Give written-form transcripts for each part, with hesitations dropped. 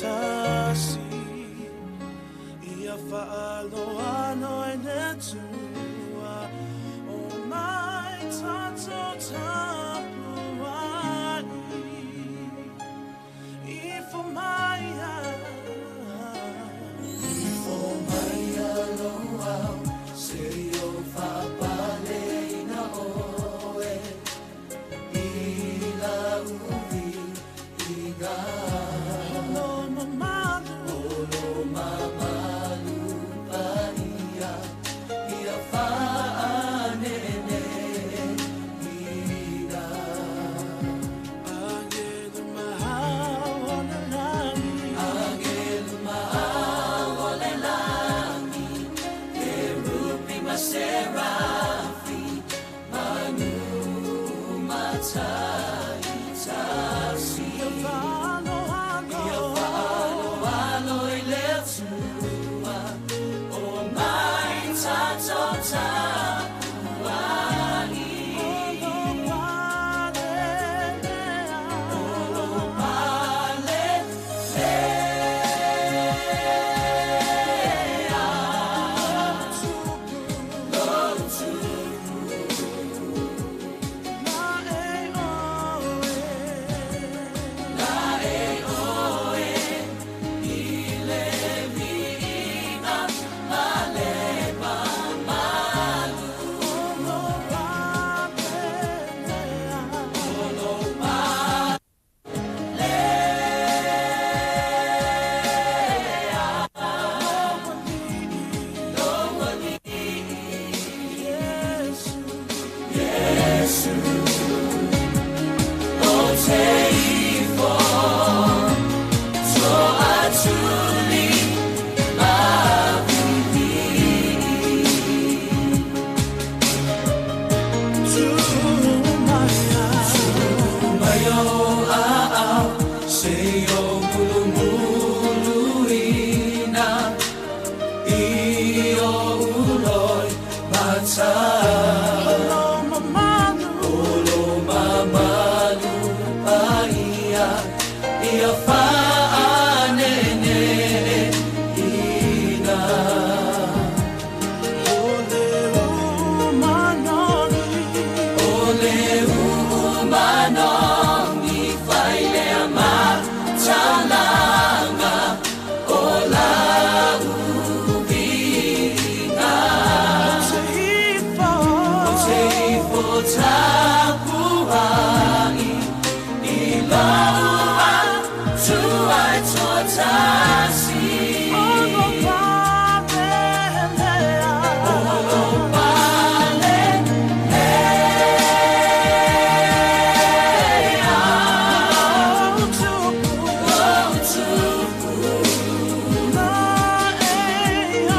tasi ia whaaloano e le tua o mai tātou tapuai i fo mai a I fo mai aloha se o whapale ina oe i la uvi i ngā Holo mamalu Olo mamalu paia ia whaanene ina Angelu mahau o le langi Angelu mahau o le langi Kerupi ma serafi Manu matai tasi Ia whaaloalo Ia whaaloalo i le Atua O mai tātou tapuai Olo palelea Olo palelea Tupu Lo tupu La e oe La e oe i le viiga ma le mamalu Olo palelea Olo palelea Lo Lo alii Iesu Iesu O te ifo Toatuli ma vivii Tu maia Mai o a au se o mulumulu ina I o uloi mata Olo mamalu Olo mamalu paia ia whaanene ina O le umanoni O le umanoni whailea matalanga o la uviga Te ifo O te ifo tapuai i lau atua e toatasi Olo palelea Olo palelea Lo tupu Lo tupu La e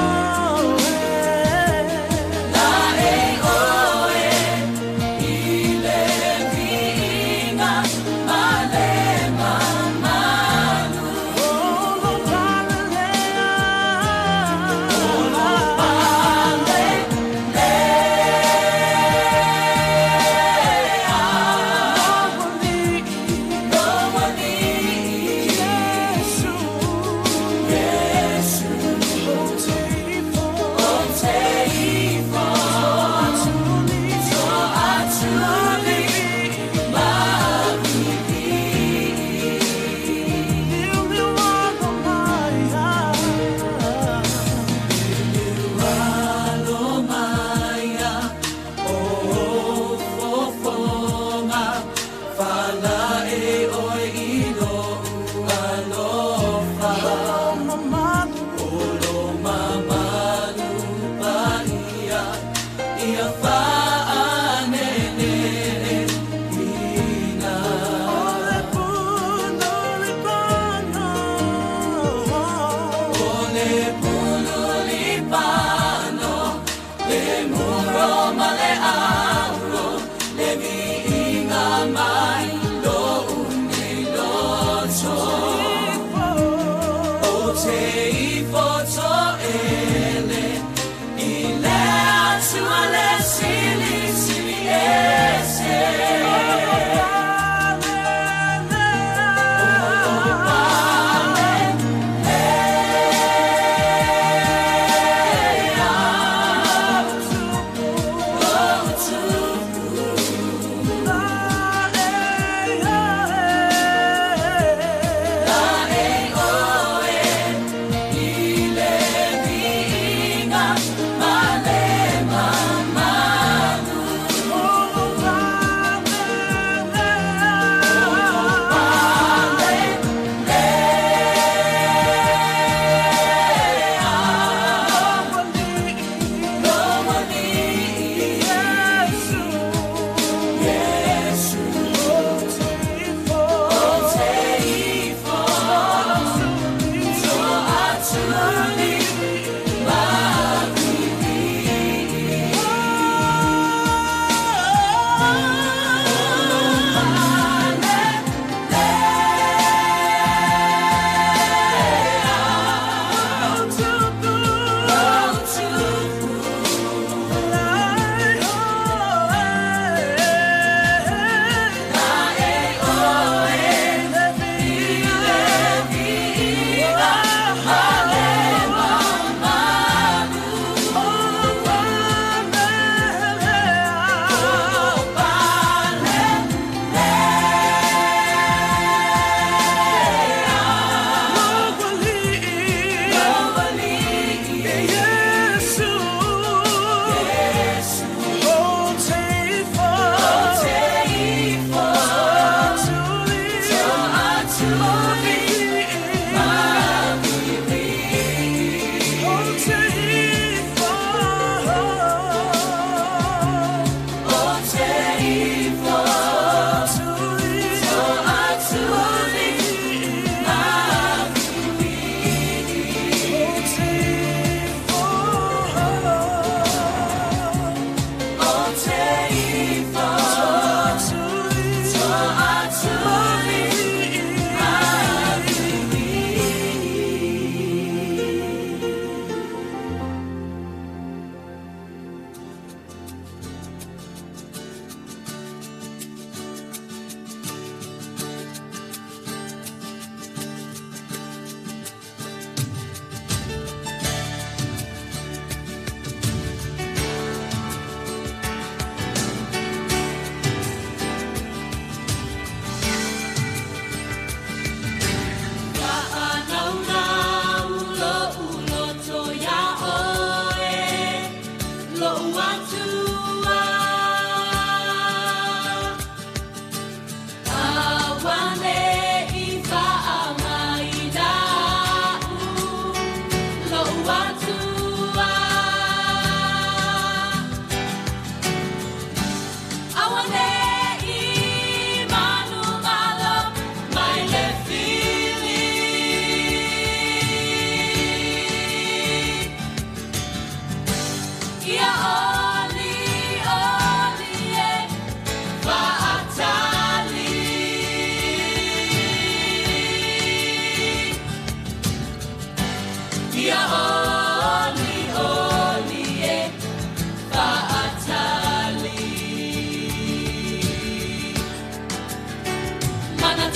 oe La e oe i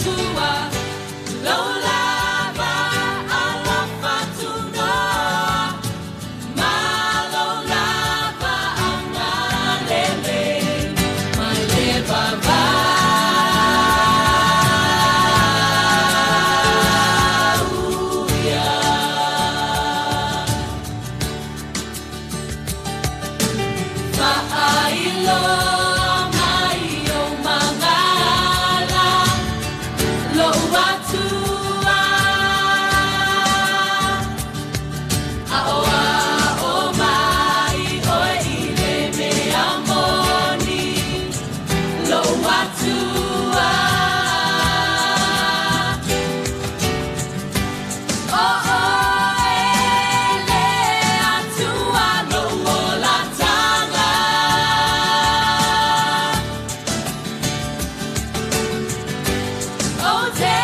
Manatua, lou lava alofa tunoa, ma lou lava agalelei mai le vavau ia. Fa'ailoa mai ou magala, lo'u Atua, a'oa'o mai oe i le mea moni, lo'u Atua. O oe le Atua lo'u olataga. Ou te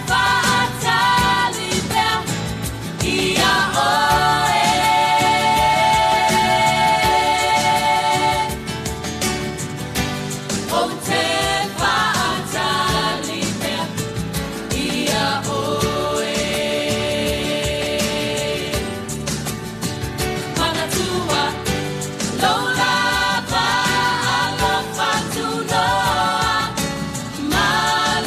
fa'atali pea ia oe. Ou te fa'atali pea ia oe. Manatua, lou lava alofa tunoa, ma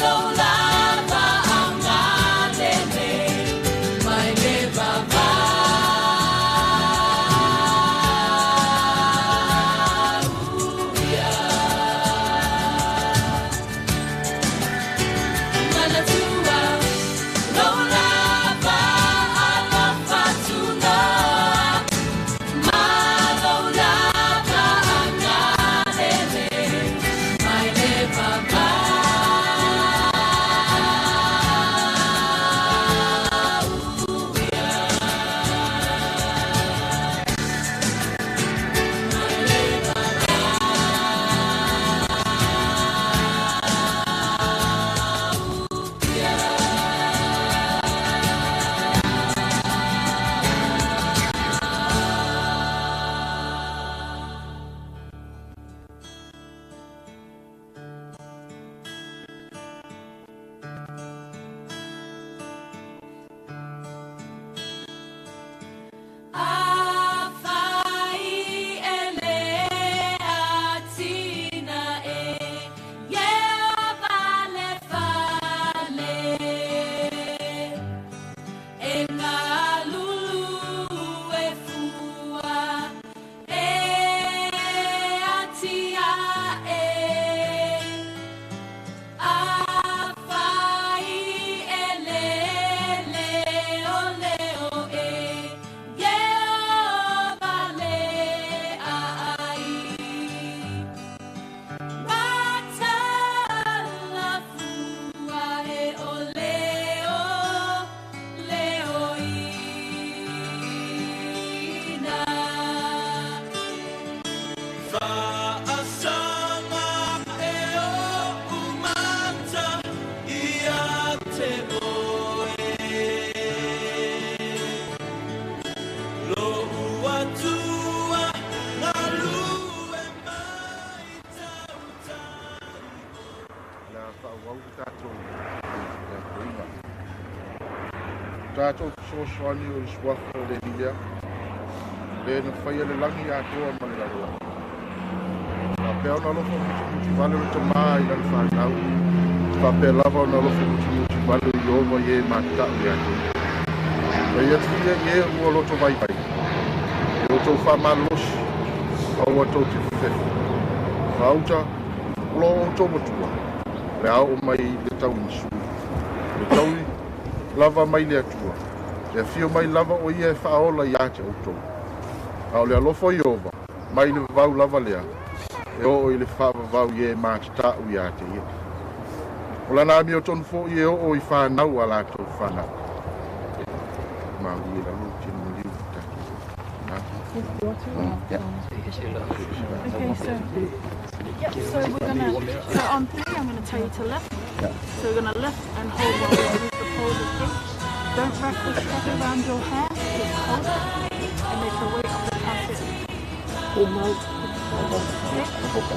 lou lava agalelei mai le vavau ia. Manatua, lou lava alofa tunoa, ma lou lava agalelei mai le vavau ia. Mai le vavau ia. Afai e le atina e Ieova le fale, e galulue fua e atia'e. Afai e le leoleo e Ieova le aai, matalafua e o leo leoina. Fa'asaga e o'u mata ia te oe. Lo'u Atua galue mai tautai. Le a faaauau le tatou tapuaiga. Tatou fesoasoani o le suafa o le Alii lea, le na faia le lagi atoa ma le lalolagi. Faapea ona alofa mutimuti vale o le tamā i lana fanau, faapea lava ona alofa mutimuti vale o Ieova i e matata'u ia te ia. Fai atu ia i e ua loto vaivai, e outou faamalolosi, aua tou te fefefe. Faauta, o loo outou matua, le a oo mai le tauimasui. Le taui lava mai le Atua, e afio mai lava o ia e faaola iā te outou. A o le alofa o Ieova, mai le vavau lava lea, e oo i le faavavau i e matata'u iā te ia. O lana amiotonu fo'i e oo i fanau a latou fanau. Malie lalo tino maliu tatou. Okay, so yep, so we're gonna so on three I'm gonna tell you to lift. So we're gonna lift and hold while we move the poles with each. Don't wrap the strap around your hand, just hold it and let the weight of the casket. Okay?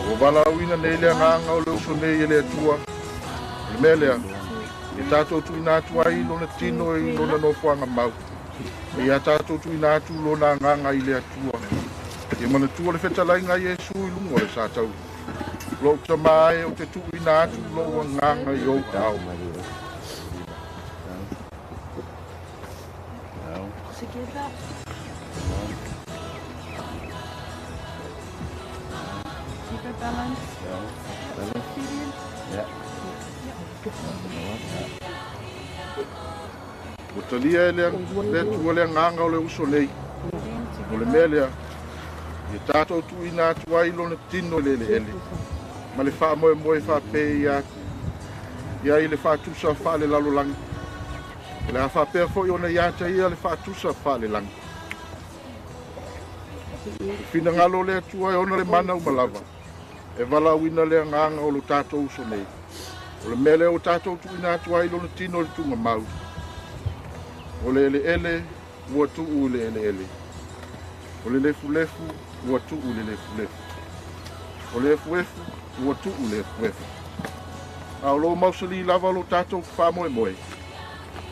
Ua valaauina nei le agaga o le uso nei e le Atua. O le mea lea, E tātou tuina atu ai lona tino i lona nofoaga mau. E ia tātou tuina atu lona agaga i le Atua. Ia manatua le fetalaiga a Iesu i luga o le satauli. Lou tamā e o te tuuina atu lou agaga i ou aao. Together. Keep it balanced. Feet in. Ua talia e le le Atua le agaga o le uso nei. O le mea lea, ia tātou tuuina atu ai lona tino i le eleele. Ma le faamoemoe faapea ia ia i le faatusa faalelalolagi. O le a faapea foi ona ia te ia le faatusa faalelagi. Le finagalo o le Atua e ona le mana uma lava. E valaauina le agaga o lo tātou uso nei. O le mea lea o tātou tuuina atu ai lona tino i le tugamau. O le eleele ua tuu i le eleele. O le lefulefu ua tuu i le lefulefu. O le efuefu ua tuu i le efuefu. A o lo mausali lava lo tātou faamoemoe.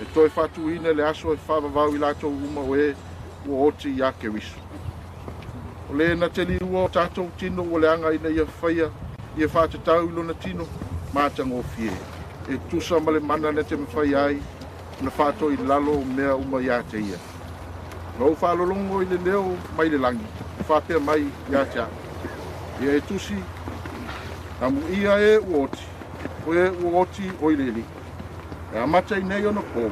E toe faatuina le aso e faavavau i latou uma o e ua oti ia Keriso. O le na te liua o tātou tino ua leaga ina ia faia ia faatatau i lona tino matagofie. E tusa ma le mana na te mafai ai na faatoi lalo o mea uma ia te ia. Na ou faalologo i le leo mai le lagi, faapea mai ia te au. Ia e tusi, amuia e ua oti, o e ua oti o i le alii. E amata i nei ona po.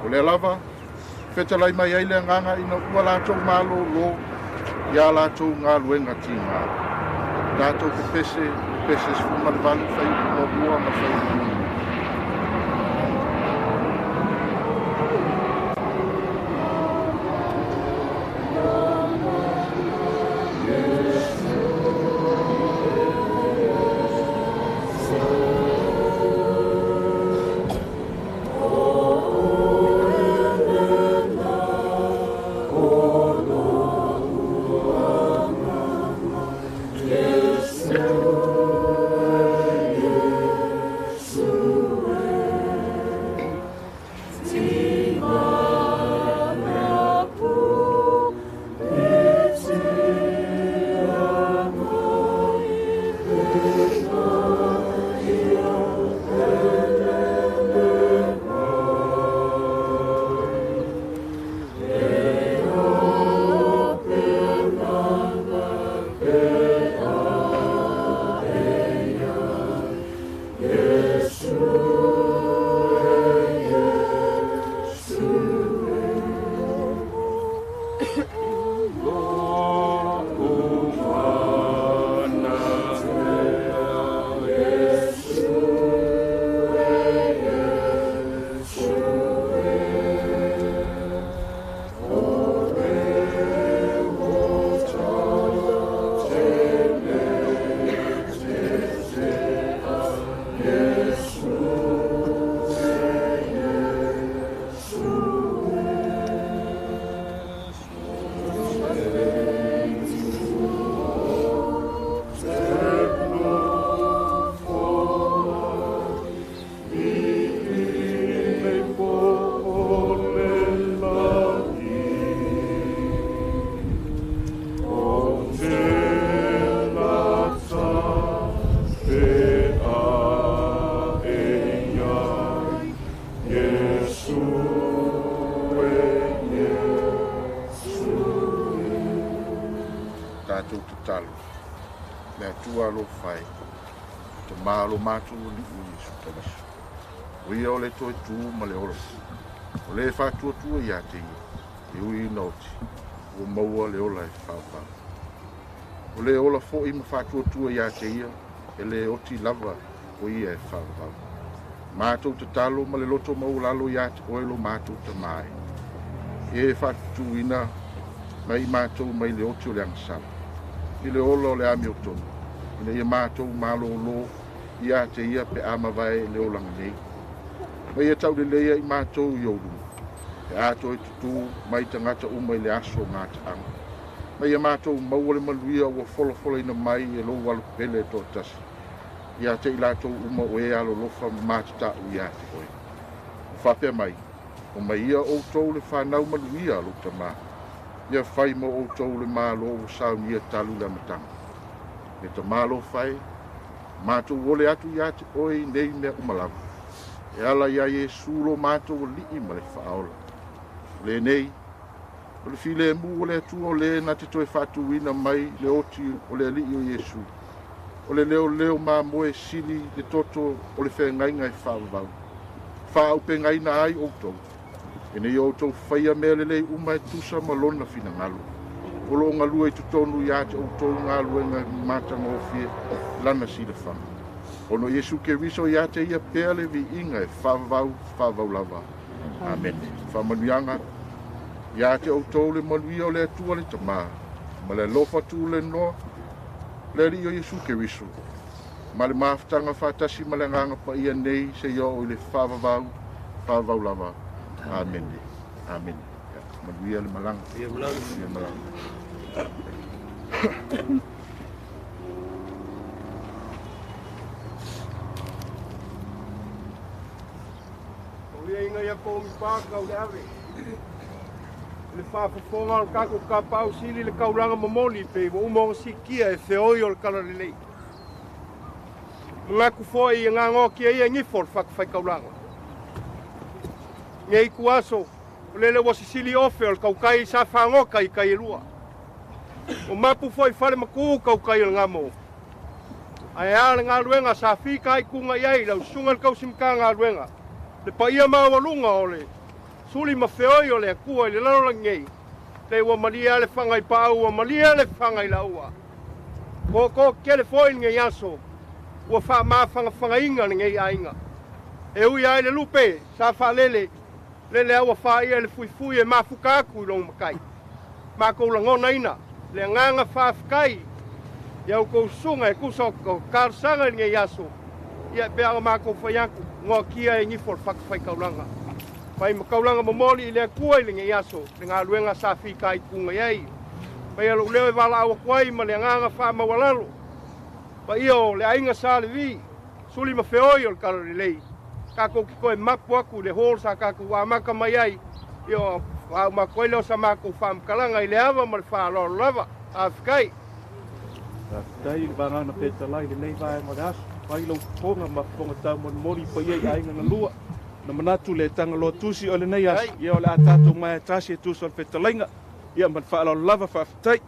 O lea lava, fetalai mai ai le agaga ina ua latou malōlō ia latou galuega tigā. Tatou pepese, pepese 18, fuaiupu muamua ma le fuaiupu lona. Tatou tatalo. Le Atua alofa e. Tamā lo matou Alii o Iesu Keriso. O ia o le toe tū ma le ola. O le faatuatua ia te ia. E ui ina oti. Ua maua le ola e faavavau. O le ola foi ma faatuatua ia te ia. E le oti lava o ia e faavavau. Matou tatalo ma le loto maualalo ia te oe lo matou tamā e. E faatutuina mai matou mai le oti o le agasala. I le ola o le amiotonu. Ina ia matou malōlō ia te ia pe a mavae le olaga nei. Ma ia tauleleia i matou i ou luma. E ato e tutū mai tagata uma i le aso o gataaga. Ma ia matou maua le manuia ua folafolaina mai e lou alopele e toatasi. Ia te i latou uma o e alolofa ma matataʻu ia te oe. Faapea mai, omai ia outou le fanau manuia a lou Tamā, ia fai mo outou le Malo ua saunia talu le amataga. Le Tamā alofa e, matou ole atu ia te oe i nei mea uma lava, e ala ia Iesu lo matou Alii ma le Faaola. O lenei, o le filemu o le Atua o lē na te toe faatuina mai le oti o le Alii o Iesu, o le leoleo mamoe sili le toto o le feagaiga e faavavau, faaaupegaina ai outou, ina ia outou faia mea lelei uma e tusa ma lona finagalo, o loo galue i totonu ia te outou galuega matagofie lana silafaga. Ona o Iesu Keriso ia te ia pea le viiga e faavavau faavavau lava. Amene. Faamanuiaga ia te outou le manuia o le Atua le Tamā, ma le alofa tulenoa le Alii o Iesu Keriso, ma le mafutaga faatasi ma le Agaga Paia nei seia oo i le faavavau faavavau lava. Amene. Amene. Manuia le malaga. Ia malaga. Ia malaga. O ia inga ia ko mi pa kau le ave. Le faafofoga o le tatou Tapaau Sili le taulaga momoli pei ua uma ona sikia e feoi o le talalelei. Manatu foi e gagaotia ia gifo o le fatafaitaulaga. Nei ituaso, o lele ua sisili ofe o le tautai sa fagota i tai e lua. O mapu foi fale matū tautai o le gamo. Ae a le galuega sa fitaituga i ai lau susuga i le tausimatagaluega, le paia maualuga o le suli ma feoi o le Atua i le lalolagi nei, le ua malie lava le faga i paau, ua malie le faga i lauua. Tootoo tele foi lenei aso ua faamafagafagaina lenei aiga. E ui lava i le lupe sa faalele, lele lava ua faia e le fuifui e mafuta atu i lona matai. Matou lagonaina le agaga faafetai i a outou susuga e tusa o talosaga i lenei aso, ia e pei ona matou fai atu, noatia e nifo o le fatafaitaulaga. Fai ma taulaga momoli i le Atua i lenei aso, le galuega sa fitaituga i ai. Paia lou leo e valaau atu ai ma le agaga faamaualalo. Paia o le aiga Sa Levi, suli ma feoi o le talalelei. Tatou te toe mapu atu i le hall sa tatou amata mai ai, ia ona faauma atu ai lea o sa matou faamatalaga i le ava ma le faaaloalo lava. Faafetai. Faafetai i le vagana petalai i lenei vaega o le aso. Fai lou fofoga ma fofoga taumolimoli i paia i aiga na lua. Na manatu le Tagaloa Tusi o lenei aso, ia o le a tatou maea tasi e tusa o le fetalaiga. Ia ma le faaaloalo lava, faafetai.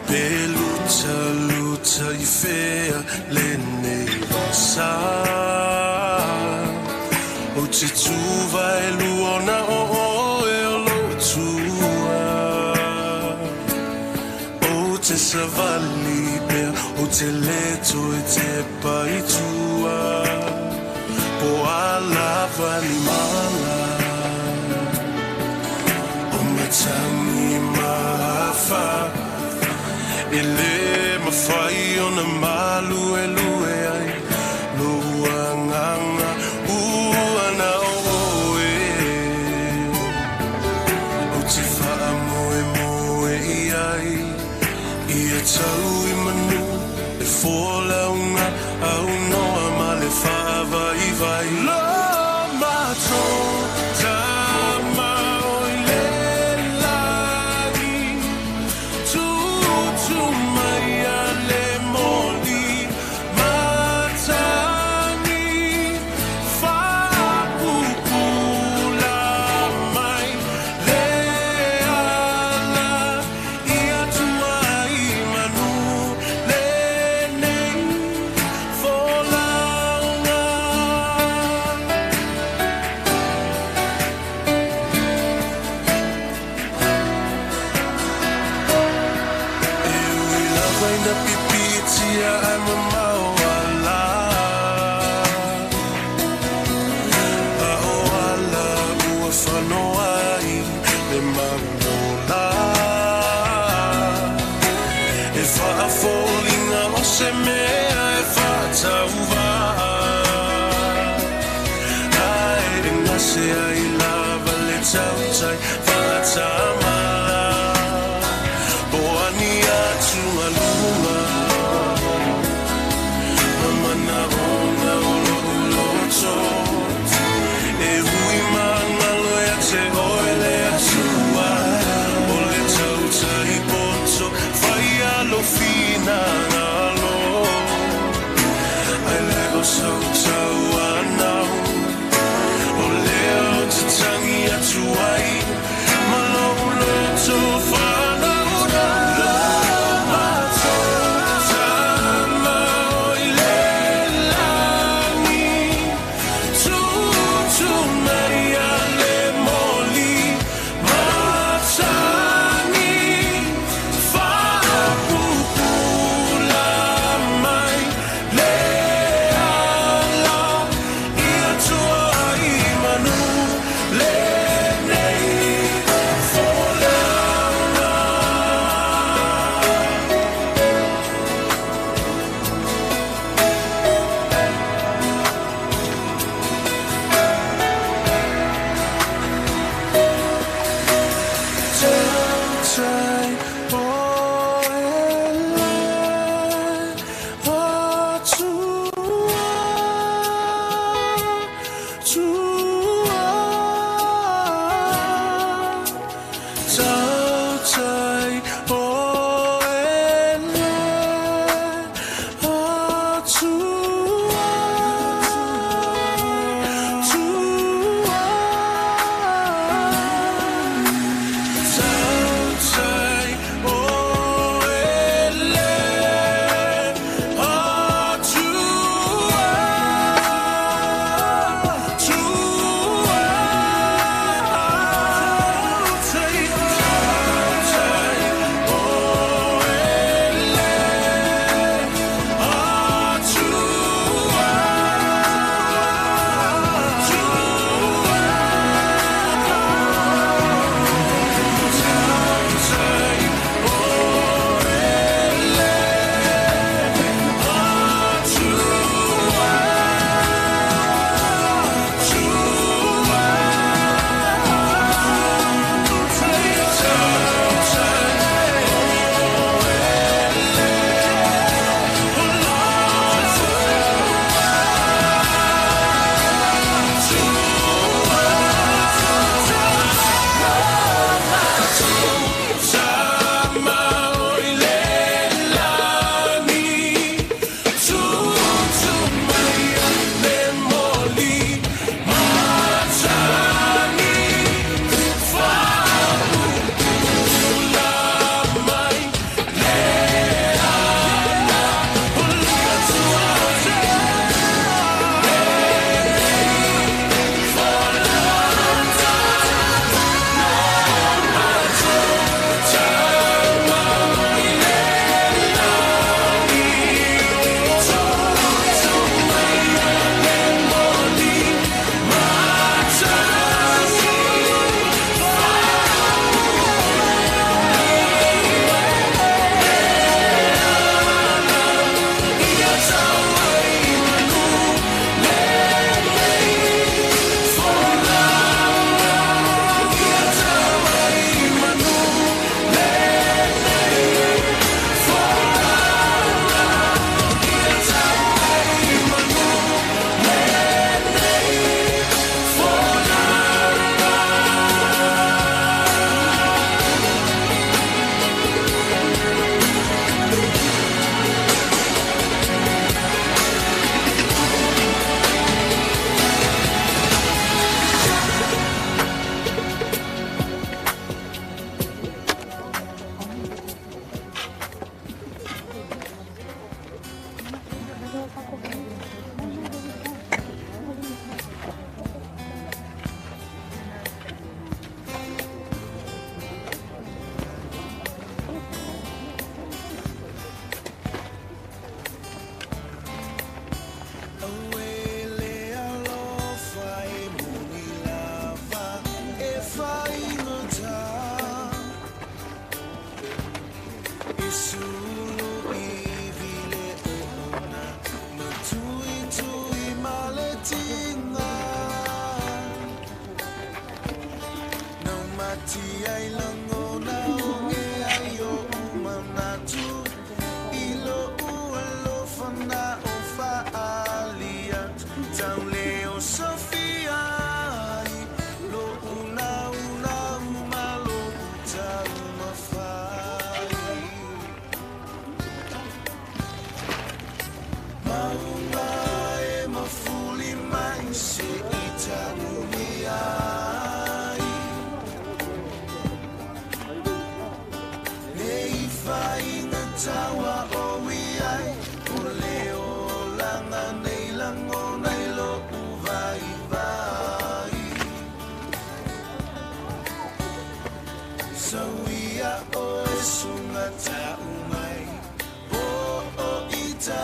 Pe luta luta i fea lenei sa. O te tuva e luona o oe o lo tua. O te savali pea, o te leto e te pai tua. Po alava ni mala. O matangi mahafa. E le mawhai o na malu e lue ai. Lo anganga uana o oe. O te wha moe moe i ai. Ia tau i manu e fōlaunga au noa ma le whaavai vai. Lo mato tama o i le lagi. Tutu mai a le moli matangi. Whakupula mai le ala i atua i manu lenei folauga. E ui lava ina pipitia ai mamao ala. A o ala ua whanoa ai le mauola. E whaafolinga o se mea e whātauva. Ai e ngase ai lava le tautai whaatamala. Po ani atu ngalunga. Mamana ona o lo uloto. E hui mangalo ia te oe le atua. O le tautai poto whai alo whina ngalo. Ai le o sautau anau. O leo te tangi atu ai. Ma lo ulo ai lagona o ge ai oʻu manatu i loʻu alofa na o faali atu taule o sofia ai loʻu naunau ma loʻu taumafai mauga e mafuli mai seʻi tanuia ai Nei faiga taua o iai O le olaga nei lagona i loʻu vaivai Sauia oe suga tau mai Po o ita